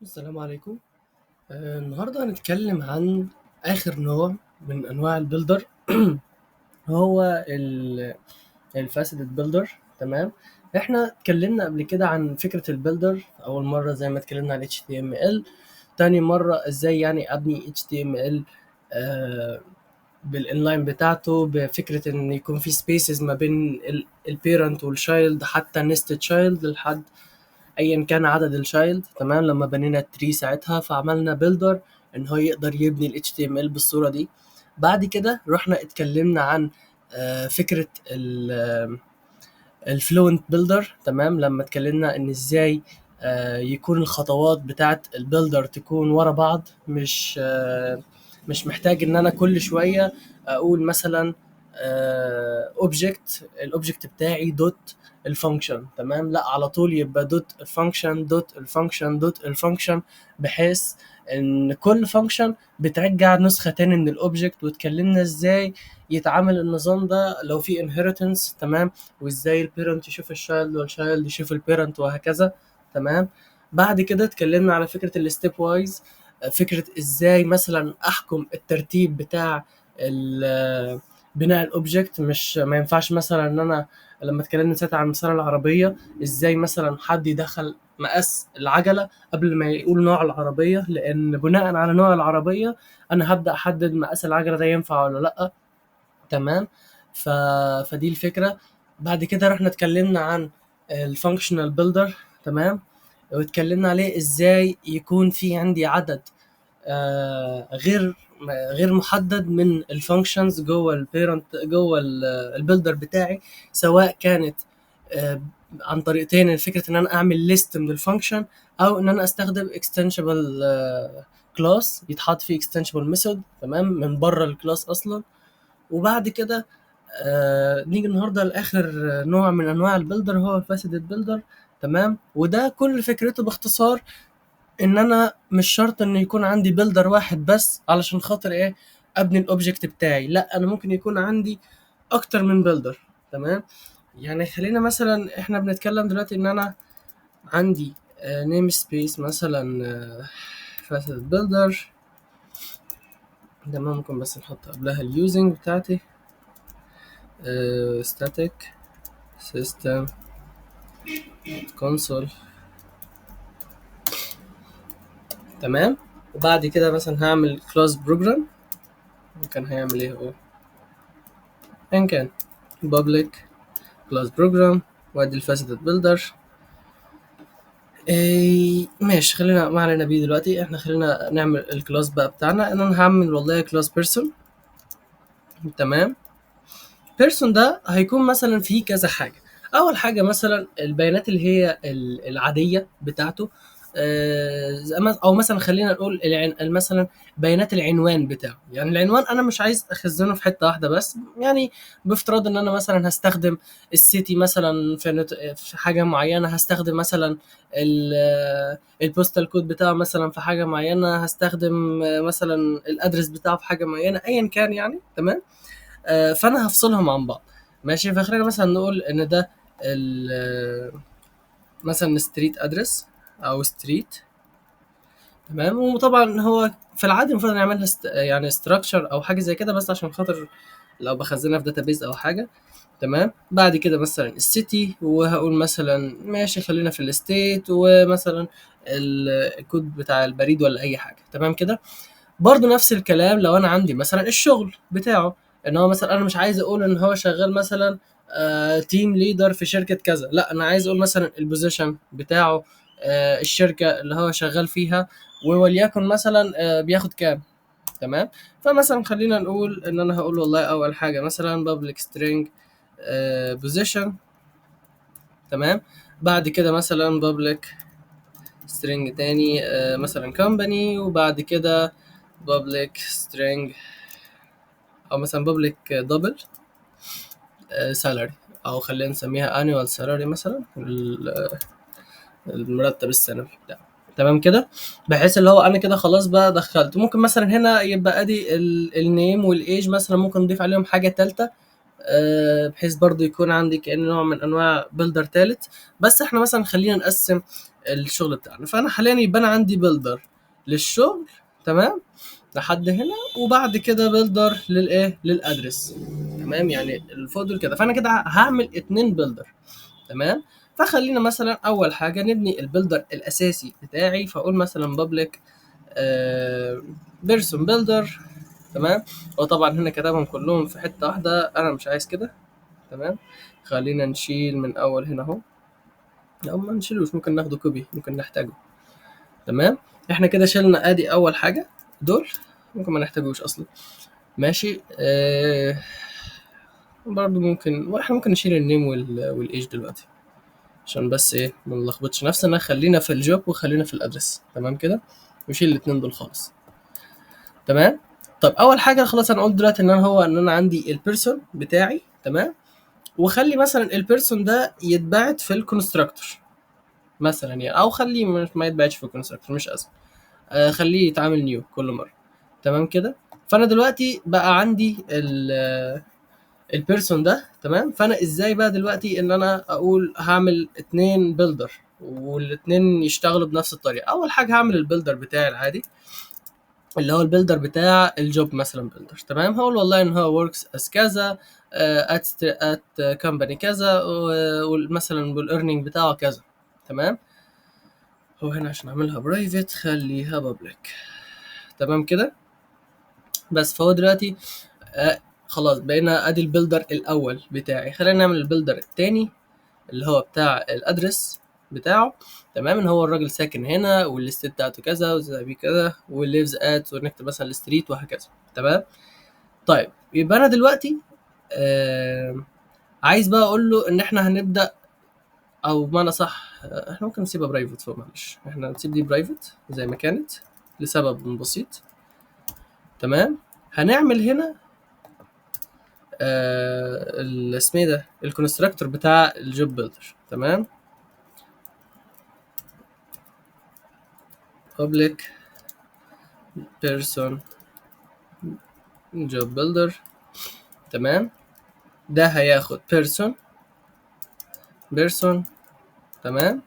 السلام عليكم. النهارده هنتكلم عن آخر نوع من أنواع ال builder، هو ال faceted builder. تمام، احنا اتكلمنا قبل كده عن فكرة ال builder أول مرة زي ما اتكلمنا عن HTML، تاني مرة ازاي يعني أبني HTML بال inline بتاعته، بفكرة إن يكون في spaces ما بين ال parent وال child، حتى nested child لحد ايا كان عدد ال child. تمام، لما بنينا ال tree ساعتها فعملنا builder ان هو يقدر يبني ال HTML بالصورة دي. بعد كده رحنا اتكلمنا عن فكرة ال fluent builder. تمام، لما اتكلمنا ان ازاي يكون الخطوات بتاعه ال builder تكون ورا بعض، مش محتاج ان انا كل شوية اقول مثلا object، ال object بتاعي dot ال function. تمام، لا على طول يبقى dot ال function dot ال function dot ال function، بحيث ان كل function بترجع نسخه تاني من ال object. واتكلمنا ازاي يتعامل النظام ده لو في inheritance. تمام، وازاي ال parent يشوف ال child وال child يشوف ال parent وهكذا. تمام، بعد كده اتكلمنا على فكرة ال stepwise، فكرة ازاي مثلا احكم الترتيب بتاع بناء ال object. مش ما ينفعش مثلا ان انا لما اتكلمنا ساعتها عن مثال العربية، ازاي مثلا حد يدخل مقاس العجلة قبل ما يقول نوع العربية، لان بناء على نوع العربية انا هبدا احدد مقاس العجلة ده ينفع ولا لا. تمام، فدي الفكرة. بعد كده رحنا اتكلمنا عن ال functional builder. تمام، واتكلمنا عليه ازاي يكون في عندي عدد غير محدد من ال functions جوه ال parent، جوه ال builder بتاعي، سواء كانت عن طريقتين، فكرة ان انا اعمل list من ال function، او ان انا استخدم extensible class يتحط فيه extensible method. تمام، من بره ال class اصلا. وبعد كده نيجي النهارده لاخر نوع من انواع ال builder، هو ال faceted builder. تمام، وده كل فكرته باختصار ان انا مش شرط ان يكون عندي builder واحد بس علشان خاطر ايه ابني ال object بتاعي، لا انا ممكن يكون عندي اكتر من builder. تمام، يعني خلينا مثلا احنا بنتكلم دلوقتي ان انا عندي namespace مثلا faceted builder. تمام، ممكن بس نحط قبلها ال using بتاعتي static system console. تمام، وبعد كده مثلا هعمل class program، كان هيعمل ايه هو ان كان public class program، وادي ال faceted builder. ايه ماشي، خلينا ما علينا بيه دلوقتي، احنا خلينا نعمل ال class بقى بتاعنا. ان انا هعمل والله class person. تمام، person ده هيكون مثلا فيه كذا حاجة. اول حاجة مثلا البيانات اللي هي العادية بتاعته، او مثلا خلينا نقول مثلا بيانات العنوان بتاعه. يعني العنوان انا مش عايز اخزنه في حتة واحدة بس، يعني بافتراض ان انا مثلا هستخدم ال city مثلا في حاجة معينة، هستخدم مثلا ال postal code بتاعه مثلا في حاجة معينة، هستخدم مثلا ال address بتاعه في حاجة معينة، ايا كان يعني. تمام، فانا هفصلهم عن بعض. ماشي، فخلينا مثلا نقول ان ده مثلا street address او street. تمام، وطبعا هو في العادي المفروض نعملها يعني structure او حاجة زي كده، بس عشان خاطر لو بخزنها في database او حاجة. تمام، بعد كده مثلا ال city، وهقول مثلا ماشي خلينا في ال state، ومثلا الكود بتاع البريد ولا اي حاجة. تمام كده، برضو نفس الكلام لو انا عندي مثلا الشغل بتاعه، ان هو مثلا انا مش عايز اقول ان هو شغال مثلا، team leader في شركة كذا، لا انا عايز اقول مثلا ال position بتاعه، الشركة اللي هو شغال فيها، وليكن مثلا، بياخد كام. تمام، فمثلا خلينا نقول ان انا هقول والله اول حاجة مثلا public string، position. تمام، بعد كده مثلا public string تاني، مثلا company، وبعد كده public string او مثلا public double، salary، او خلينا نسميها annual salary مثلا، المرتب السنوي بتاعه. تمام كده، بحيث اللي هو انا كده خلاص بقى دخلت. ممكن مثلا هنا يبقى ادي ال name وال age مثلا، ممكن نضيف عليهم حاجة ثالثة، بحيث برضو يكون عندي كأنه نوع من انواع builder ثالث. بس احنا مثلا خلينا نقسم الشغل بتاعنا. فانا حاليا يبقى انا عندي builder للشغل، تمام، لحد هنا، وبعد كده builder للايه، لل address، تمام، يعني الفوق دول كده. فانا كده هعمل 2 builder، تمام. فخلينا مثلا اول حاجة نبني ال builder الاساسي بتاعي، فاقول مثلا public person builder، تمام. وطبعا هنا كتبهم كلهم في حتة واحدة، انا مش عايز كده، تمام. خلينا نشيل من اول هنا اهو، او ما نشيلوش، ممكن ناخده copy، ممكن نحتاجه، تمام. احنا كده شلنا ادي اول حاجة، دول ممكن ما نحتاجوش اصلا، ماشي. برضو ممكن، واحنا ممكن نشيل ال name وال age دلوقتي عشان بس ايه ما نلخبطش نفسنا. خلينا في ال job وخلينا في ال address، تمام كده، وشيل الاتنين دول خالص، تمام. طب اول حاجة خلاص انا قلت دلوقتي ان انا هو ان انا عندي ال person بتاعي، تمام، وخلي مثلا ال person ده يتبعت في ال constructor مثلا يعني، او خليه ما يتبعتش في ال constructor، مش ازمة، خليه يتعامل new كل مرة، تمام كده. فانا دلوقتي بقى عندي ال person ده، تمام. فانا ازاي بقى دلوقتي ان انا اقول هعمل 2 builder والاتنين يشتغلوا بنفس الطريقة؟ اول حاجة هعمل ال builder بتاعي العادي اللي هو ال builder بتاع ال job مثلا builder، تمام. هقول والله ان هو works as كذا، at company كذا، ومثلا وال earning بتاعه كذا، تمام. هو هنا عشان اعملها private خليها public، تمام كده. بس فهو دلوقتي، خلاص بقينا ادي ال builder الاول بتاعي. خلينا نعمل ال builder الثاني اللي هو بتاع ال address بتاعه، تمام، ان هو الراجل ساكن هنا وال state بتاعته كذا وزي بيه كذا وال lives at، ونكتب مثلا ال street وهكذا، تمام. طيب يبقى انا دلوقتي، عايز بقى اقول له ان احنا هنبدا، او بمعنى صح، احنا ممكن نسيبها private فوق، معلش احنا نسيب دي private زي ما كانت لسبب بسيط، تمام. هنعمل هنا، اسمه ايه ده، ال constructor بتاع ال job builder، تمام، public person job builder، تمام. ده هياخد person، تمام،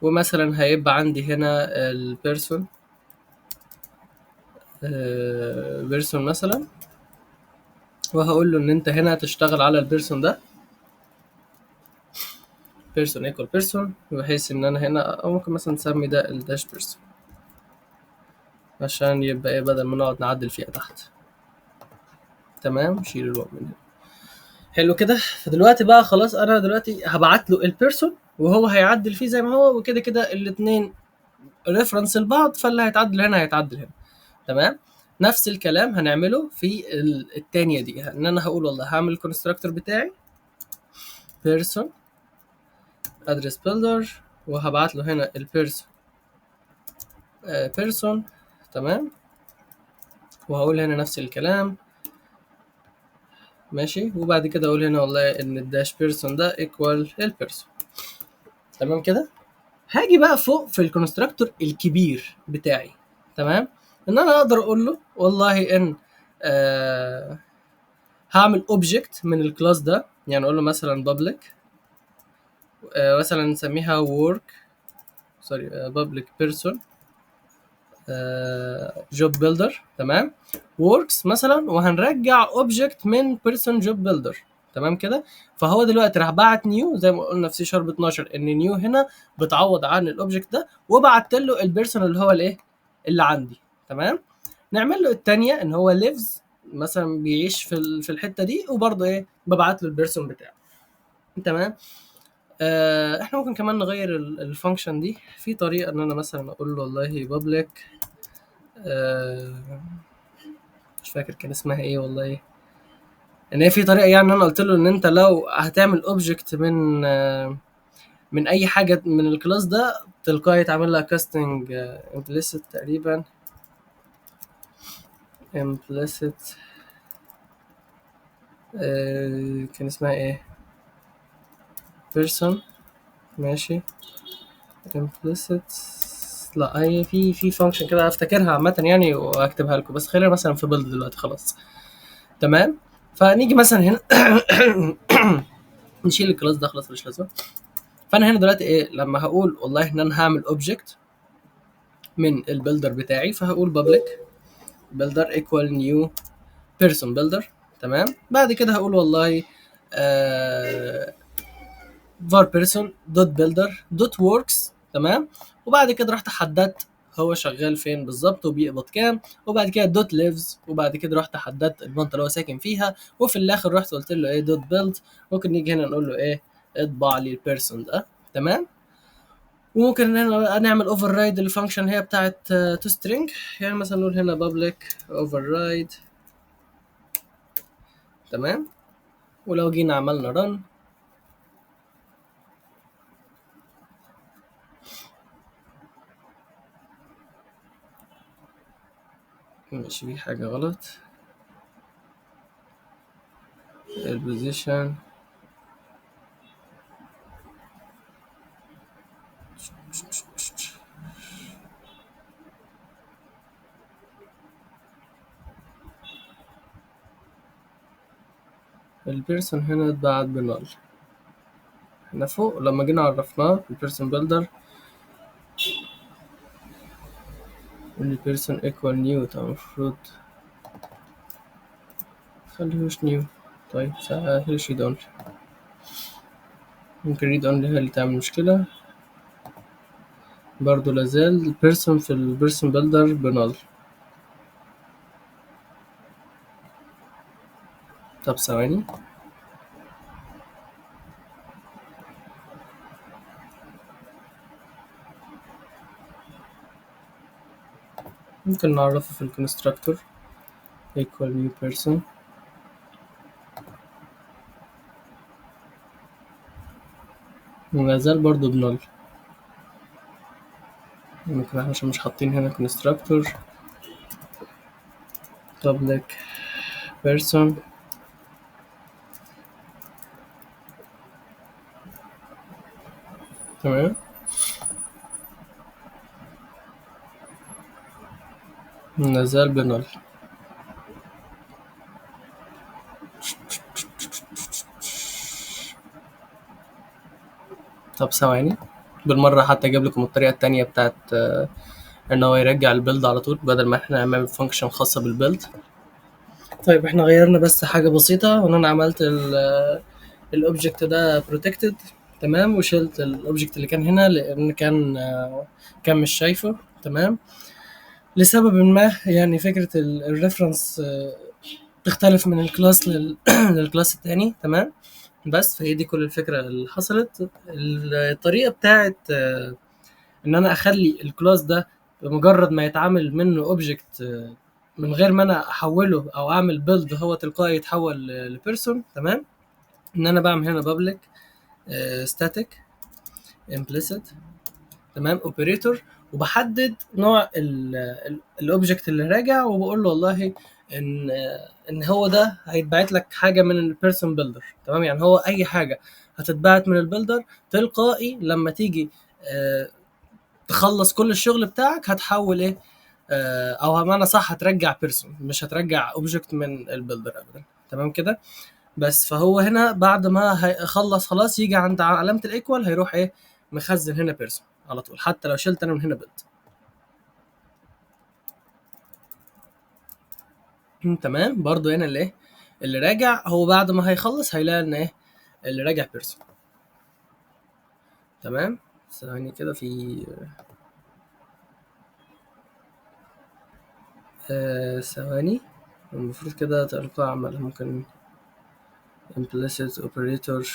ومثلا هيبقى عندي هنا ال person مثلا، وهقول له ان انت هنا تشتغل على ال person ده person equal person، بحيث ان انا هنا، او ممكن مثلا نسمي ده ال dash person عشان يبقى ايه، بدل ما نقعد نعدل فيها تحت، تمام. شيل الواو من هنا، حلو كده. فدلوقتي بقى خلاص انا دلوقتي هبعت له ال person وهو هيعدل فيه زي ما هو، وكده كده الاتنين reference لبعض، فاللي هيتعدل هنا هيتعدل هنا، تمام. نفس الكلام هنعمله في التانية دي، ان انا هقول والله هعمل ال constructor بتاعي person address builder، وهبعت له هنا ال person، تمام، وهقول هنا نفس الكلام، ماشي. وبعد كده اقول هنا والله ان ال dash person ده equal ال person، تمام كده. هاجي بقى فوق في ال constructor الكبير بتاعي، تمام، ان انا اقدر اقول له والله ان، هعمل object من ال class ده، يعني اقول له مثلا public، مثلا نسميها work، sorry، public person، job builder، تمام، works مثلا، وهنرجع object من person job builder، تمام كده. فهو دلوقتي راح بعت new زي ما قلنا في سي شارب 12 ان new هنا بتعوض عن ال object ده، وبعت له ال person اللي هو الايه اللي عندي، تمام. نعمل له الثانية ان هو lives مثلا بيعيش في الحتة دي، وبرده ايه ببعت له ال person بتاعه، تمام. احنا ممكن كمان نغير ال function دي في طريقه ان انا مثلا اقول له والله public، مش فاكر كان اسمها ايه والله، ان هي في طريقه يعني انا قلت له ان انت لو هتعمل object من اي حاجة من ال class ده تلقائي يتعمل لها casting، implicit تقريبا، implicit، كان اسمها ايه، person، ماشي، implicit، لا هي في function كده افتكرها عامة يعني واكتبها لكم، بس خلينا مثلا في build دلوقتي خلاص، تمام. فنيجي مثلا هنا نشيل ال class ده خلاص مش لازمه، فانا هنا دلوقتي ايه، لما هقول والله ان انا هعمل object من ال builder بتاعي، فهقول public builder equal new person builder. تمام. بعد كده هقول والله var person dot builder dot works. تمام. وبعد كده رحت حددت هو شغال فين بالظبط وبيقبض كام، وبعد كده dot lives، وبعد كده رحت حددت المنطقة اللي هو ساكن فيها، وفي الاخر رحت قلت له ايه dot build. ممكن نيجي هنا نقول له ايه اطبع لي ال person ده. تمام. وممكن هنا نعمل override لل function هي بتاعت to string، يعني مثلا نقول هنا public override. تمام. ولو جينا عملنا run ماشي، في حاجة غلط، ال position ال person هنا اتبعت ب null. احنا فوق لما جينا عرفناه ال person builder ال person equal new، طب المفروض خليهوش new. طيب خليهوش read only، ممكن read only هي اللي تعمل مشكلة برضو. لازال ال person في ال person builder ب null. طب ثواني، ممكن نعرفه في ال constructor equal new person. وما زال برضو ب null، ممكن احنا عشان مش حاطين هنا constructor public person. تمام. ما زال ب null. طب ثواني بالمرة حتى اجيب لكم الطريقة التانية بتاعت ان هو يرجع ال build على طول بدل ما احنا نعمل function خاصة بال build. طيب احنا غيرنا بس حاجة بسيطة، وان انا عملت ال object ده protected. تمام. وشلت ال object اللي كان هنا لان كان مش شايفه. تمام. لسبب ما يعني فكرة ال reference تختلف من ال class لل class التاني. تمام. بس فهي دي كل الفكرة اللي حصلت. الطريقة بتاعت ان انا اخلي ال class ده بمجرد ما يتعامل منه object من غير ما انا احوله او اعمل build هو تلقائي يتحول ل person. تمام. ان انا بعمل هنا public static implicit تمام operator، وبحدد نوع ال object اللي راجع، وبقول له والله ان هو ده هيتبعت لك حاجة من ال person builder. تمام. يعني هو اي حاجة هتتبعت من ال builder تلقائي لما تيجي تخلص كل الشغل بتاعك هتحول ايه، او بمعنى صح هترجع person، مش هترجع object من ال builder ابدا. تمام كده. بس فهو هنا بعد ما هيخلص خلاص يجي عند علامة ال equal هيروح ايه مخزن هنا person على طول، حتى لو شلت انا من هنا build. تمام. برضو هنا اللي ايه اللي راجع هو بعد ما هيخلص هيلاقي ان ايه اللي راجع person. تمام. ثواني كده في ثواني المفروض كده تلقائي عملها، ممكن implicit operator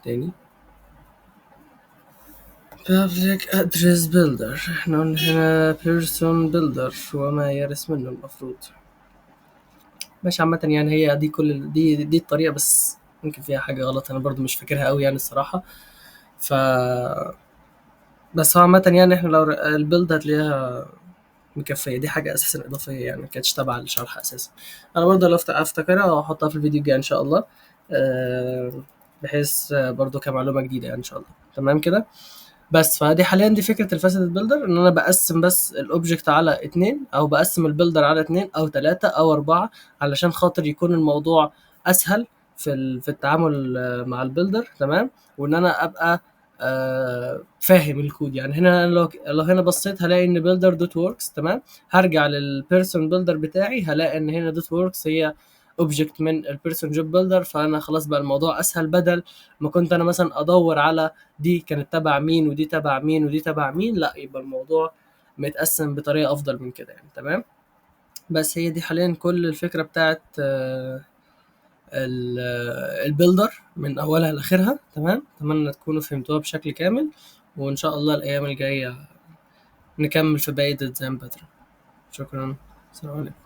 تاني public address builder. احنا قلنا هنا person builder وما يرث منه المفروض. ماشي. عامة يعني هي دي كل دي الطريقة، بس ممكن فيها حاجة غلط انا برضو مش فاكرها قوي يعني الصراحة. بس هو عامة يعني احنا لو ال build هتلاقيها مكفية، دي حاجة اساسا اضافية يعني ما كانتش تابعة للشرح اساسا. انا برضو لو افتكرها واحطها في الفيديو الجاي ان شاء الله، بحيث برضو كمعلومة جديدة يعني ان شاء الله. تمام كده. بس فدي حاليا دي فكرة ال faceted builder، ان انا بقسم بس ال object على اتنين، او بقسم ال builder على اتنين او تلاتة او اربعة، علشان خاطر يكون الموضوع اسهل في التعامل مع ال builder، تمام. وان انا ابقى فاهم الكود. يعني هنا لو هنا بصيت هلاقي ان builder dot works، تمام. هرجع لل person builder بتاعي هلاقي ان هنا dot works هي object من ال person job builder. فانا خلاص بقى الموضوع اسهل، بدل ما كنت انا مثلا ادور على دي كانت تبع مين ودي تبع مين ودي تبع مين، لا يبقى الموضوع متقسم بطريقة افضل من كده يعني، تمام. بس هي دي حاليا كل الفكرة بتاعت ال builder من اولها لاخرها، تمام. اتمنى تكونوا فهمتوها بشكل كامل، وان شاء الله الايام الجاية نكمل في باقي ال design pattern. شكرا، السلام عليكم.